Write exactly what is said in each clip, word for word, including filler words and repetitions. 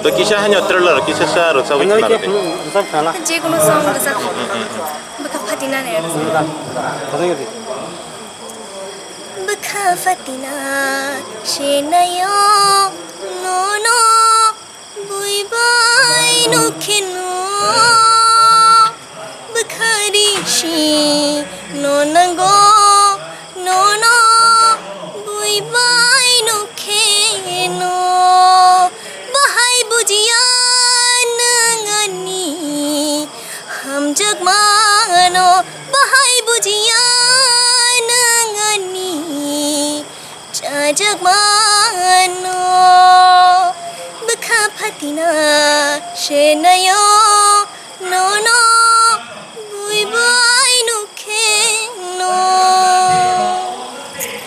To kisa haino trailer, kisa sa rwchapwi khna rwdi. Jekono song rwchap. Bwkha phatina ni rwchap. Bwkha phatina se naio nono bui bai nukheno. Bwkhari si no nango, nono bui bai nukheno. Bahai bujiya nwng ani hamjakmano, bahai bujiya nwng ani chajakmano. Bwkha phatina se naio, nono bui bai nukheno.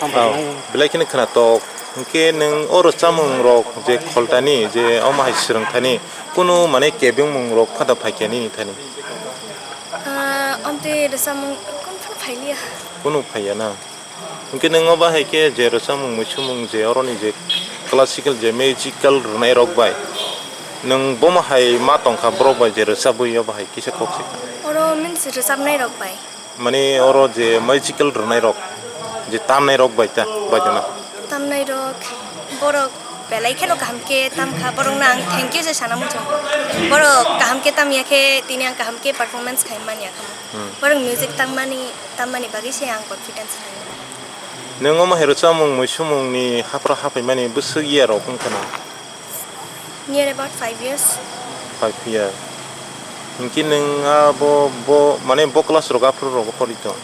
Oh, belai kheno khwnatok. Hwnkhe nwng o rwchapmung rok je kholtani, je omo hai swrwngthani, kunu mane kebengmung rok phada phaikha nini thani? Ah, omtwi rwchapmung kunu phailiya. Kunu phaiya na? Hwnkhe nwng o bahai khe je rwchapmung muisumung je oroni je classical je musical rwnairok bai nwng bomo hai ma tongkha borok bai je rwchabwi o bahai kisa kok se kha. Oro means rwchapnairok bai. Mane oro je musical rwnairok je tamnairok bai ta bai jana. Tamnairok borok belai kheno kaham khe tamkha, borokno ang thank you se sana muchungo. Borok kaham khe tamya khe tini ang kaham khe performance khai manya kha. Hmm. Borok music tangmani, tangmani bagwi se ang confidence nai. Nwng omo hai rwchapmung muisumungni haphra haphaimani bwswk year rok wngkha na? Near about five years. Five year. Hwnkhe nwng abo bo, mane bo class rok aphuru rok bo pori tong?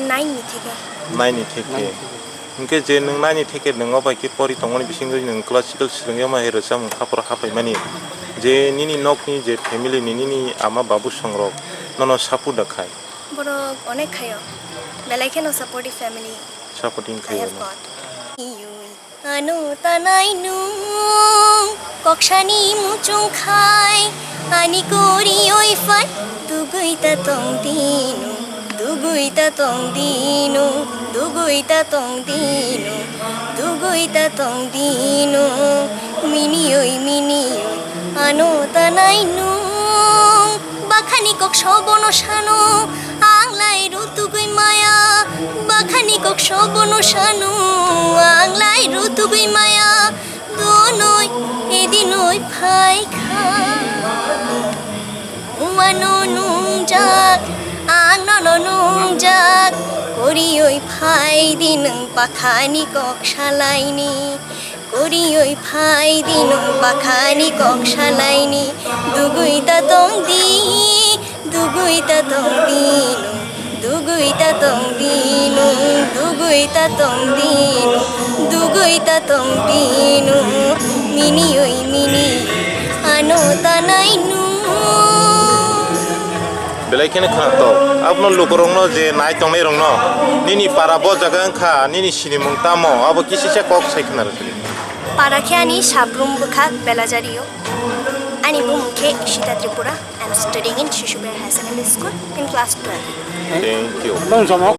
Nine ni theke. Nine ni theke. Nine ni theke. Hwnkhe je nwng nine ni theke nwng obo hai khe pori tongmani bisingtwi nwng classical swrwngya omo hai rwchapmung haphra haphaimani. Je nini nokni je family ni nini ama babu songrok nono support da khai? Borok onek khaio. Belai kheno supportive family. Supporting I khaio have no? Got. Ano tanai nung koksani muchung khai ani kori oi phai tugui ta tong dinu, tugui ta tong dinu, tugui ta tong dinu, tugui ta tong dinu, mini oi, mini oi, ano tanai nung. Bakhani kok sobono sano, ang lai rutugwi maya. Bakhani kok sobono sano, ang lai rutugwi maya. Donoi, edinoi phai kha. Uano nungjak, ang nono nungjak. Korioi phai di nwng bakhani kok salaini. Korioi phai di nwng bakhani kok salaini, dugui ta tong di, dugui ta tong di nwng, dugui ta tong di nwng, dugui ta tong di nwng, dugui ta tong di nwng, mini oi mini, ano tanai nwng. Belai kheno khwnatok. Abono lukurokno je nai tongnairokno, nini para bo jaga wngkha, nini sinimung tamo, abo kisisa kok sai khwna rwdi. Para khe ani Sabrum bwkha Belajario. Ani bumung khe Ishita Tripura. I'm studying in Shishu Bihar Higher Secondary School in class twelve. Thank you.